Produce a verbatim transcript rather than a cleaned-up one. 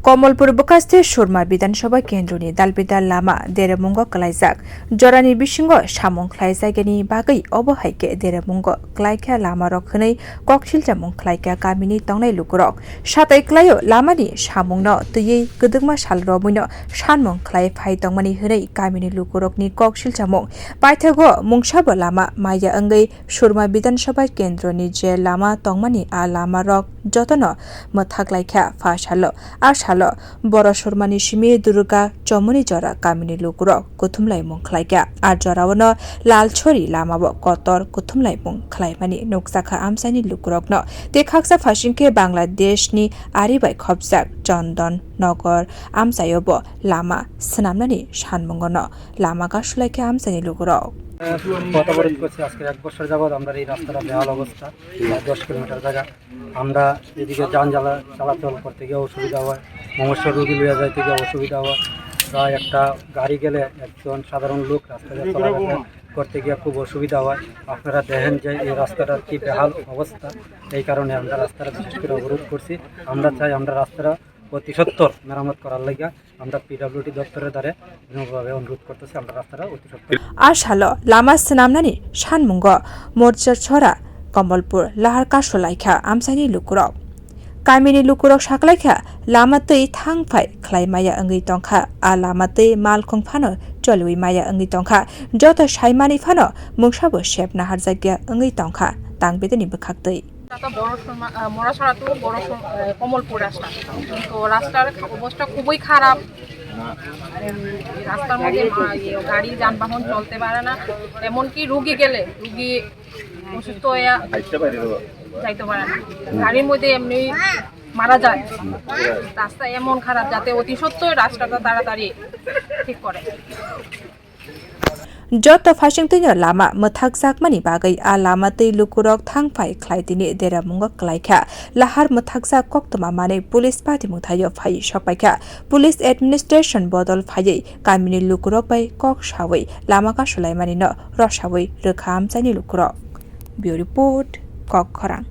Komolpur bwkhaste Surma Bidhan Sabha kendroni dalbidal lama deremungo kwlaijak. Jorani bisingo samung khlaijakgani bagwi obo hai khe deremungo kwlaikha lamarok hwnwi koksilchamung khlaikha kamini tongnai lukurok. Satai kwlaio lamani samungno twiwi kwdwkma sal romwino sanmung khlai phai tongmani hwnwi kamini lukurokni koksilchamung. Paithago mungsabo lama maya wngwi Surma Bidhan Sabha kendroni je lama tongmani a lamarok jotono mwthak laikha pha salo. A salo boro Surmani simi Durga Chomoni jora kamini lukurok kuthumlaimung khlaikha. A joraono Lalchori lamao kotor kuthumlaimung khlaimani nukjakha amchaini lukurokno. Tei khaksa phasing khe Bangladeshni ari bai khopjak Chondon Nogor amchaiobo lama swnamnani sanmungono lama kasulaikha amchaini lukurok. পথ অবরোধ করছি আজকে এক বছর যাবত। আমরা এই রাস্তাটা বেহাল অবস্থা, প্রায় দশ কিলোমিটার জায়গা। আমরা এদিকে যান জ্বালা-, চলাচল করতে গিয়ে অসুবিধা হয়, মনুষ্য রুগী লইয়া যাইতে গিয়ে অসুবিধা হয়, বা একটা গাড়ি গেলে একজন সাধারণ লোক রাস্তায় চলাফেরা করতে গিয়ে খুব অসুবিধা হয়। আপনারা দেখেন যে এই রাস্তাটার কি বেহাল অবস্থা, এই কারণে আমরা রাস্তাটা বিশেষ করে অবরোধ করছি। আমরা চাই আমরা রাস্তাটা অতি সত্বর মেরামত করার লাগি। আমরা পিডব্লিউডি দপ্তরের দ্বারা বিনম্রভাবে অনুরোধ করতেছি, আমরা রাস্তাটা অতি সত্বর। A salo lama swnamnani sanmungo Morchar Chora, Komolpur lahar kasulaikha amchaini lukurok. Kamini lukurok saklaikha lama twi thang phai khlai maya wngwi tongkha. A lama twi malkhung phano choliwi maya wngwi tongkha. Joto saimani phano mungsabo sep naharjakya wngwi tongkha tangbedeni bwkhaktwi. এটা তো বড় সমা-, আহ, মরাছড়া টু বড় সম-, আহ, কমলপুর রাস্তা। তো রাস্তার খা-, অবস্থা খুবই খারাপ। উম, রাস্তার মধ্যে মা-, ইয়ে, গাড়ি যানবাহন চলতে পারে না, এমনকি রুগী গেলে, রুগী অসুস্থ হয়ে যাইতে পারে না, গাড়ির মধ্যে এমনি মারা যায়। রাস্তা এমন খারাপ, যাতে অতি সত্বর রাস্তাটা তাড়াতাড়ি ঠিক করে। Joto phasingtwino lama mwthakjakmani bagwi a lama twi lukurok thang phai khlai tini deramungo kwlaikha. Lahar mwthakjak koktwma manwi police pati mwthaio phaiwi sokpaikha. Police administration bodol phaiwi kamini lukurok bai kok sawi lama kasulaimani no rosawi rwkha amchaini lukurok. Bureau Report, Kokkhorang.